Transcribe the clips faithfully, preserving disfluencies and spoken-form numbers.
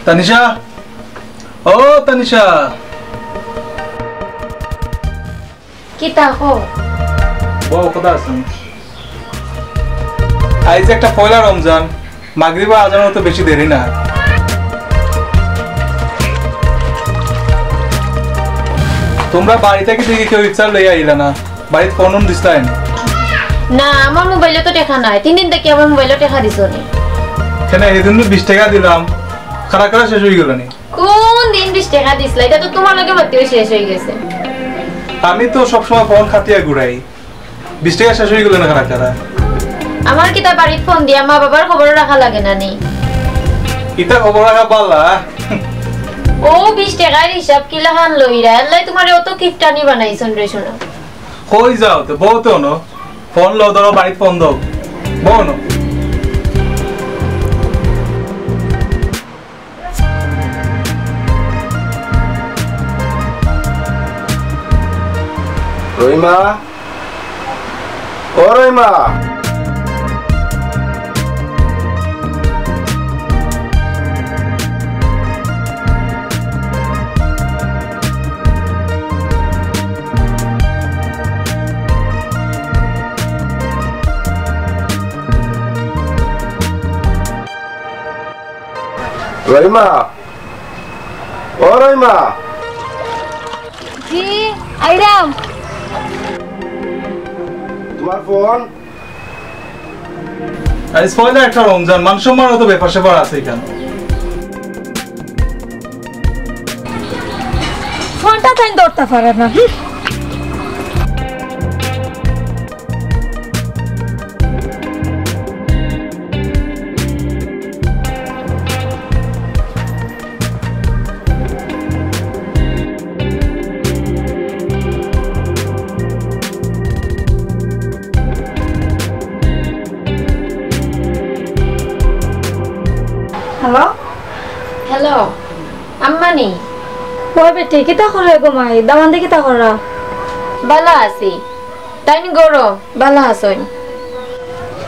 তানিশা, ও তানিশা। কিতা কও? বও, কথা আছে। আইজ একটা পয়লা রমজান, মাগরিবর আজানর তো বেশি দেরি না। তুমরা বাড়ি থাকি দেখি কেউ ইফতার লইয়া আইলা না, বাড়িত ফোন উন দিছলায় নি? না, আমার মোবাইলো তো টেকা নাই, তিন দিন থাকি আমার মোবাইলো টেকা দিছো নি। কেনে, হিদিন বিশ টেকা দিলাম, কারা কারা শেষ অইগেলো নি? কুন দিন বিশ টেকা দিছলায়? ইটা তো তুমার লগে মাতিও শেষ অইগেছে। আমি তো সবসময় ফোন কাটিয়া ঘুরাই, বিশ টেকা শেষ অইগেলো নি কারা কারা? আমার কিতা বাড়িত ফোন দিয়া মা বাবার খবর রাখা লাগে না নি? ইতা খবর রাখা বালা। ও বিশ টেকার হিসাব কিলাখান লইরা, এল্লাই তুমারে অত কিপটানি বানাইছইন রে সোনা। কই যাও তে, বও তে অনো। ফোন লও, ধরো, বাড়িত ফোন দেও। বও অনো। রহিমা, ও রহিমা। রহিমা, ও রহিমা। জি, আইরাম। তুমার ফোন? আইজ পয়লা একটা রমজান, মান সম্মানর তো ব্যাপার স্যাপার আছে ইখান। ফোনটা তাইন ধরতা পারে না। হুম। হ্যালো? হ্যালো, আম্মা নি? ওই বেটি, কিতা কররে গো মাই? দামান্দে কিতা কররা? বালা আছি। তাইন ঘরো বালা আছইন?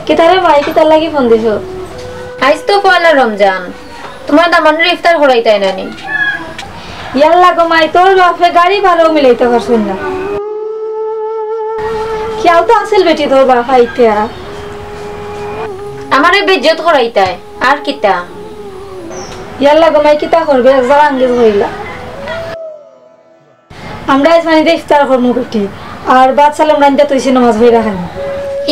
কিতারে মাই, কিতার লাগি ফোন দিছো? আইজ তো পয়লা রমজান, তুমার দামান্দরে ইফতার করাইতায় না নি? ইয়াল্লা গো মাই, তোর বাফে গাড়ি ভাড়াও মিলাইতা পারছইন না। খিয়াল তো আছিল বেটি তোর বাফ আইতা। আমারে বেইজ্জত করাইতায়, আর কিতা? ইয়াল্লা গো মাই, কিতা করবে, এক জাগা আঙ্গেজ করিলা। আমরা আইজ পানিতে ইফতার করমু বেটি, আর ভাত সালাম রান্দিয়া থইছি, নমাজ পড়িয়া খাইমু।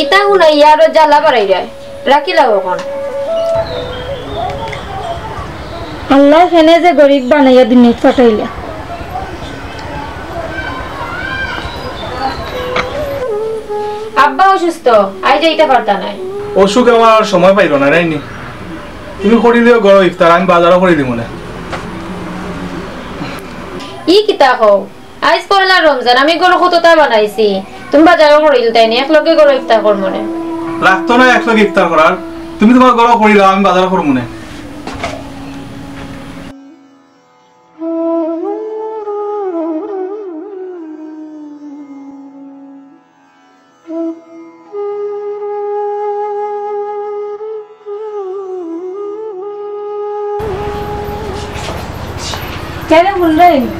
ইতা হুনাইয়া আরো জ্বালা বাড়াইরায়, রাখিলাও অখন। আল্লায় কেনে যে গরিব বানাইয়া দুনিয়াত পাঠাইলা। আব্বা অসুস্থ, আইজ যাইতা পারতা নায়। অসুখ আমার আর সময় পাইল না, রাইনি। তুমি করিলিও ঘরো ইফতার, আমি বাজারও করি দিমু নে। ই কিতা কও? আইজ পয়লা রমজান, আমি ঘরো কততা বানাইছি, তুমি বাজারও করিলিতায় নি, একলগে ঘরো ইফতার করমু নে। লাগতো না একলগে ইফতার করার, তুমি তুমার ঘরো করিলাও, আমি বাজারও করমু নে। কেনে হুনরায় নি?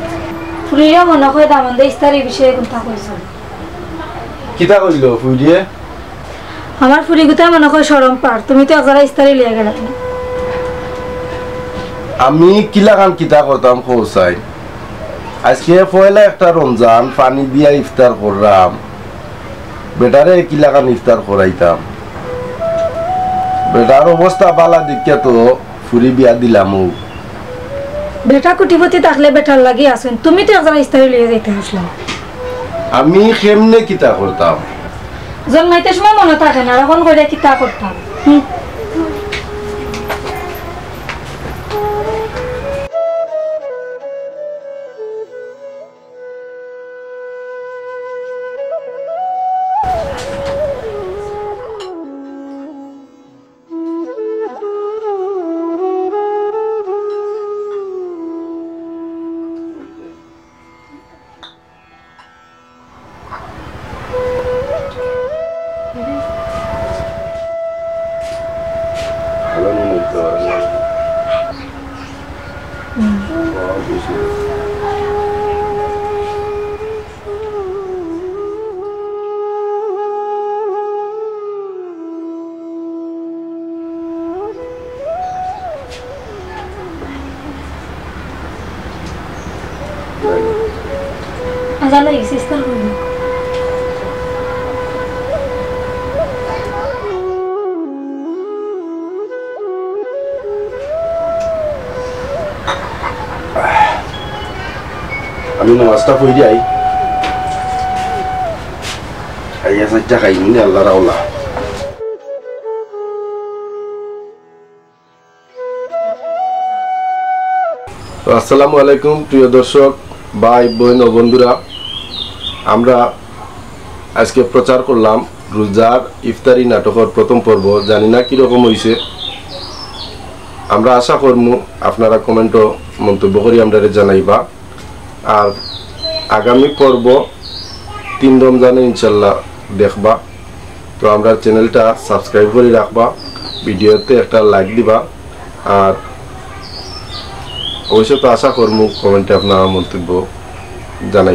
ফুরিয়ে মনো কয় দামান্দে ইস্তারি বিষয়ে কুন্তা কইছইন। কিতা কইলো ফুরিয়ে? আমার ফুরিগুতায় মনো কয় শরম পার, তুমি তো একজারা ইস্তারি লইয়া গেলায় না। আমি কিলাখান কিতা করতাম কও চাই? আইজকে পয়লা একটা রমজান, পানি দিয়া ইফতার কররাম। বেটারে কিলাখান ইফতার করাইতাম। বেটার অবস্থা বালা দেখিয়া তো ফুরি বিয়া দিলামউ। বেটা কুটিপতি থাকলে বেটার লাগি আছইন, তুমি তো একজারা ইস্তারি লইয়া যাইতা আছলায়। আমি কেমনে কিতা করতাম? জন্মাইতে সময় মনো থাকে না, অখন কইরা কিতা করতাম? হুম। আজান অই গেছে, ইফতার করবো। আমি নামাজটা পড়ি আই। খাইয়া চাইটা খাইমু নে, আল্লাহ রাওলা। তো আসসালামু আলাইকুম প্রিয় দর্শক, ভাই, বইন ও বন্ধুরা, আমরা আজকে প্রচার করলাম রোজার ইফতারি নাটকর প্রথম পর্ব। জানি না কিরকম অইছে, আমরা আশা করমু আপনারা কমেন্টো মন্তব্য করি আমরারে জানাইবা। আর আগামী পর্ব তিন রমজানে ইনশাল্লাহ দেখবা। তো আমরার চ্যানেলটা সাবস্ক্রাইব করি রাখবা, ভিডিওতে একটা লাইক দিবা, আর অবশ্য তো আশা করমু কমেন্টে আপনারা মন্তব্য জানাই।